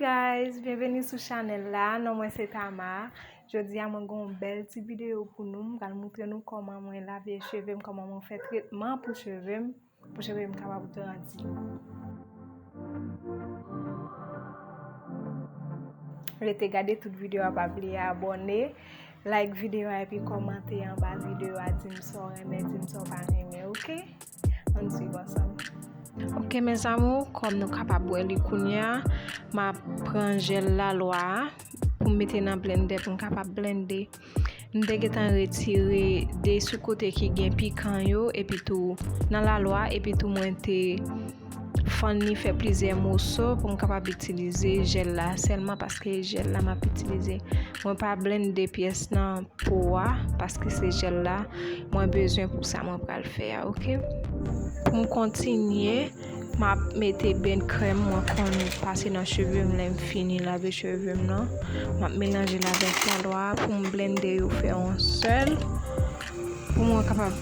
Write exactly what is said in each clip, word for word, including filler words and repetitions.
Guys, byenveni sou chanèl la. Non mwen se Tama. Jodi a mwen gen yon bèl ti videyo pou nou. M pral montre nou kòman mwen lave cheve m, kòman mwen fè tretman pou cheve m, pou cheve m kapab grandi. Rete gade tout videyo a, pa bliye abòne, like videyo a epi kòmante anba videyo a, di m sa w renmen, di m sa w pa renmen, oke? Ann swiv ansanm. Oke, mes amours, kòm nou kapab wè li kounye a, m ap pran jèl lalwa a pou m mete nan blendè pou m kapab blende. M te gentan retire de sou kote ki gen pikan yo, epi tou nan lalwa, epi tou mwen te fann li fè plizyè moso pou m kapab itilize jèl la sèlman, paske jèl la m ap itilize. Mwen pa blende pyès nan po a, paske se jèl la mwen bezwen pou sa mwen pral fè a, oke? Pou m kontinye, m ap mete benn krèm mwen konn pase nan cheve m lè m fini lave cheve m nan. M ap melanje l avèk lalwa pou m blende yo fè yon sèl, pou mwen kapab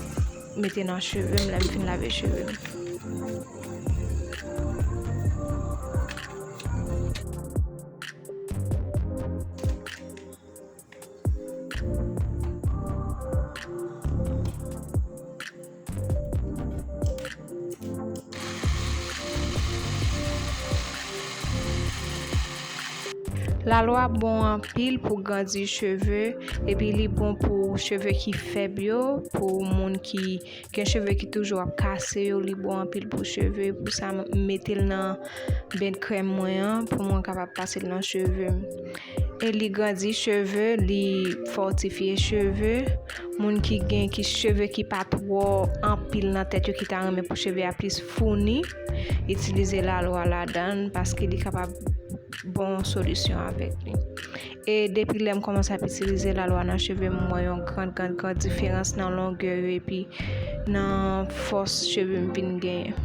mete nan cheve m lè m fin lave cheve m. Lalwa bon anpil pou grandi cheve, epi li bon pou cheve ki fèb yo, pou moun ki gen cheve ki toujou ap kase yo, li bon anpil pou cheve. Pou sa, m mete l nan benn krèm mwen an pou mwen kapab pase l nan cheve m. E li grandi cheve, li fòtifye cheve. Moun ki gen ki cheve ki pa twò anpil nan tèt yo, ki ta renmen pou cheve a plis founi, itilize lalwa ladan l paske li kapab bon solisyon avèk li. E depi lè m kòmanse ap itilize lalwa nan cheve m, m wè yon gran, gran, gran diferans nan longè yo epi nan fòs cheve m vin genyen.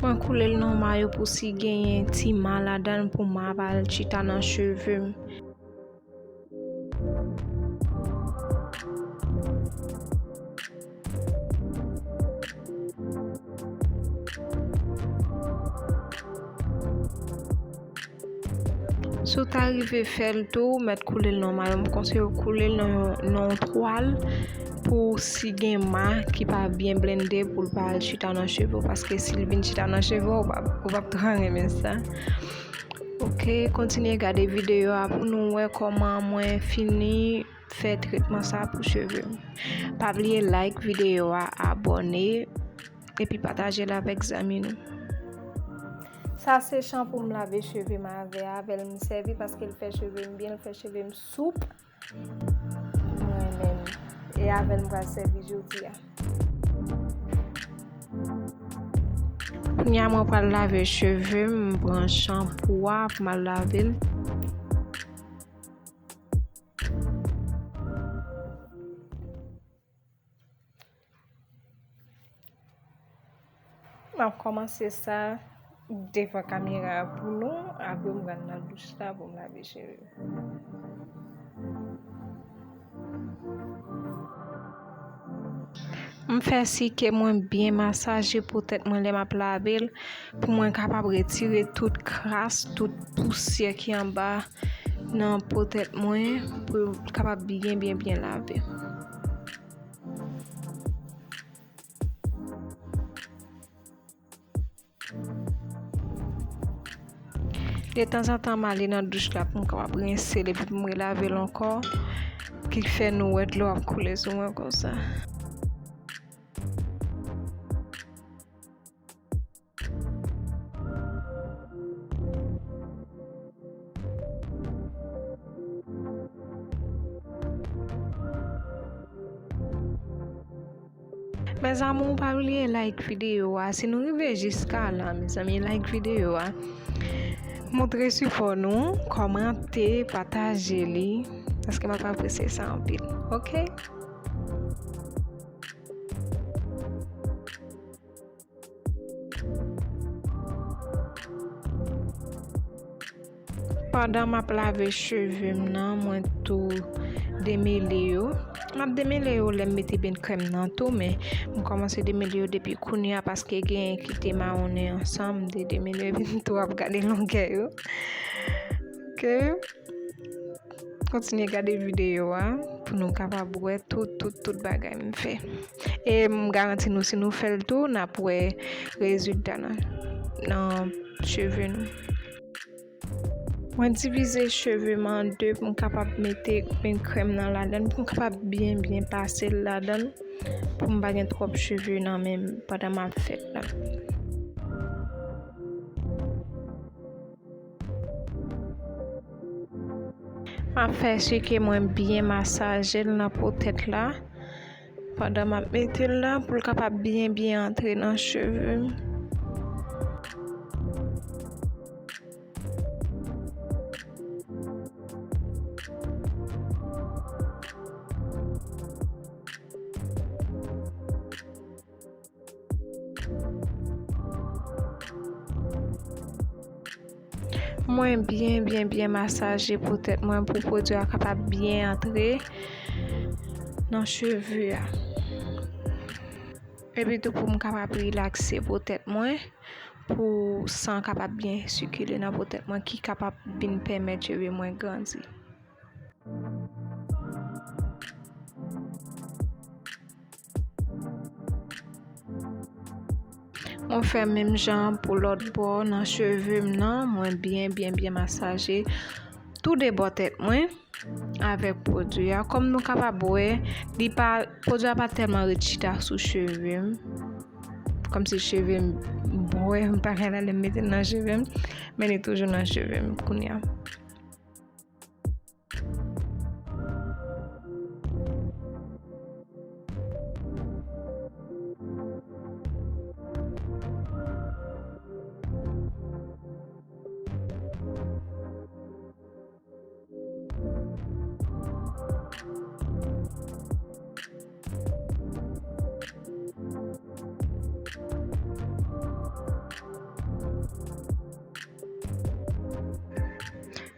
Mwen koule l nan mayo pou si genyen ti ma ladan l pou ma pa al chita nan cheve m. Si w ta rive fè l tou, ou mèt koule l nan mayo. M konseye w koule l nan yon, nan yon twal pou si gen ma ki pa byen blende pou l pa al chita nan cheve w, paske si l vin chita nan cheve w, ou p ap, ou p ap twò renmen sa. Oke, kontinye gade videyo a pou nou wè kòman mwen fini fè tretman sa pou cheve m. Pa bliye like videyo a, abòne, epi pataje l avèk zanmi nou. Sa se chanpou m lave cheve m avè a, avè l m sèvi paske l fè cheve m byen, l fè cheve m soup. Mwen menm. E avè l m pral sèvi jodi a. Kounye a mwen pral lave cheve m, m pran chanpou a pou m al lave l. M ap kòmanse sa devan kamera a pou nou, apre m pral nan douch la pou m lave cheve m. M fè si ke mwen byen masaje po tèt mwen lè m ap lave l, pou mwen kapab retire tout kras, tout pousyè ki anba nan po tèt mwen, pou l kapab byen, byen, byen lave. Detanzantan, m ale nan douch la pou m kapab rense l epi pou m relave l ankò, ki fè nou wè dlo ap koule sou mwen konsa. Mes amours, pa bliye like videyo a. Si nou rive jiska la, mezanmi, like videyo a. Montre sipò nou, kòmante, pataje li, paske m ap apresye sa anpil. Oke? Pandan m ap lave cheve m nan, mwen tou demele yo. M ap demele yo lè m mete benn krèm nan tou, men m kòmanse demele yo depi kounye a paske genyen ki te mawonnen ansanm, m te demele yo, epi m tou ap gade longè yo. Ok. Kontinye gade videyo a pou nou kapab wè tout, tout, tout bagay m fè. E m garanti nou, si nou fè l tou, n ap wè rezilta nan, nan cheve nou. Mwen divize cheve m an de pou m kapab mete grenn krèm nan ladan l, pou m kapab byen, byen pase l ladan l, pou m pa gen twòp cheve nan men m pandan m ap fè l la. M ap fè si ke mwen byen masaje l nan po tèt la pandan m ap mete l la pou l kapab byen, byen antre nan cheve m. Mwen byen, byen, byen masaje po tèt mwen pou pwodui a kapab byen antre nan cheve a. Epi tou pou m kapab rilakse po tèt mwen, pou san kapab byen sikile nan po tèt mwen, ki kapab vin pèmèt cheve mwen grandi. Mwen fè menm jan pou lòt bò nan cheve m nan, mwen byen, byen, byen masaje tou de bò tèt mwen avèk pwodui a. Kòm nou kapab wè, li pa, pwodui a pa tèlman ret chita sou cheve m. Kòmsi cheve m bwè, m pa ka lè m mete l nan cheve m, men li toujou nan cheve m kounye a.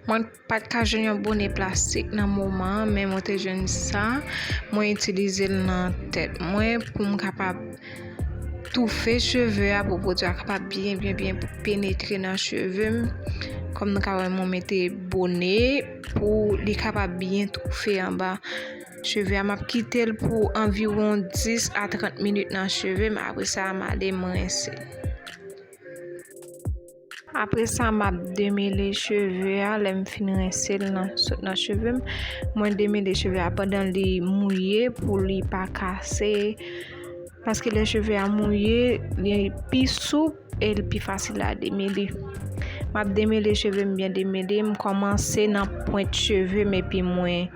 Mwen pa t ka jwenn yon bone plastik nan moman an, men mwen te jwenn sa. Mwen itilize l nan tèt mwen pou m kapab toufe cheve a, pou pwodui a kapab byen, byen, byen penetre nan cheve m. Kòm nou ka wè, mwen mete bone pou li kapab byen toufe anba cheve a. M ap kite l pou anviwon dis a trant minit nan cheve m. Apre sa, m ale m rense l. Apre sa, m ap demele cheve a. Lè m fin rense l nan, sot nan cheve m, mwen demele cheve a pandan li mouye pou li pa kase. Paske lè cheve a mouye, li pi soup e li pi fasil a demele. M ap demele cheve m byen demele. M kòmanse nan pwent cheve m epi mwen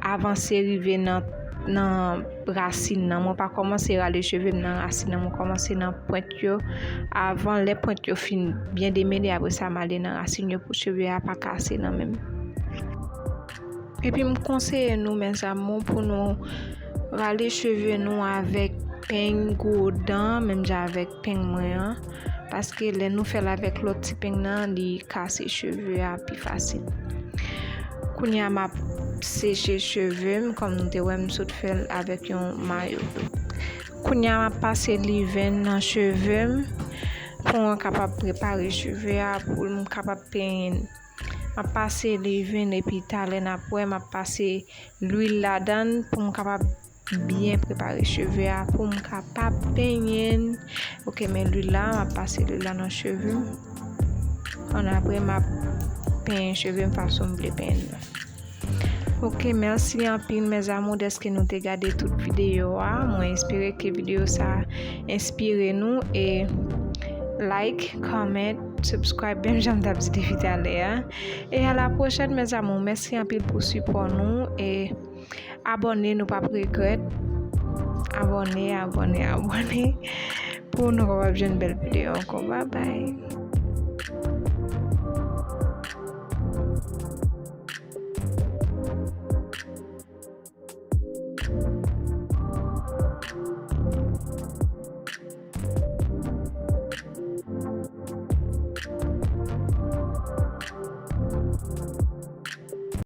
avanse rive nan, nan rasin nan. Mwen pa kòmanse rale cheve m nan rasin nan. Mwen kòmanse nan pwent yo. Avan, lè pwent yo fin byen demele, apre sa, m ale nan rasin yo pou cheve a pa kase nan men m. Epi m konseye nou, mes amours, pou nou rale cheve nou avèk peny gwo dan, menm jan avèk peny mwen an. Paske lè nou fè l avèk lòt ti peny nan, li kase cheve a pi fasil. Kounye a, m ap seche cheve m, kòm nou te wè m sot fè l avèk yon mayo. Kounye a, m ap pase liven nan cheve m pou mwen kapab prepare cheve a, pou m kapab penyen l. M ap pase liven epi talè n ap wè, m ap pase lwil ladan l pou m kapab byen prepare cheve a, pou m kapab penyen l. Ok, men lwil la, m ap pase lwil la nan cheve m. Annapre, m ap penyen cheve m fason m vle penyen l. Ok, mèsi anpil, mes amours, dèske nou te gade tout videyo a. Mwen espere ke videyo sa enspire nou e like, comment, subscribe, menm jan m t ap di depi talè a. E a la pwochèn, mes amours. Mèsi anpil pou sipò nou e abòne, nou p ap regrèt. Abòne, abòne, abòne pou nou kapab jwenn bèl videyo ankò. Babay.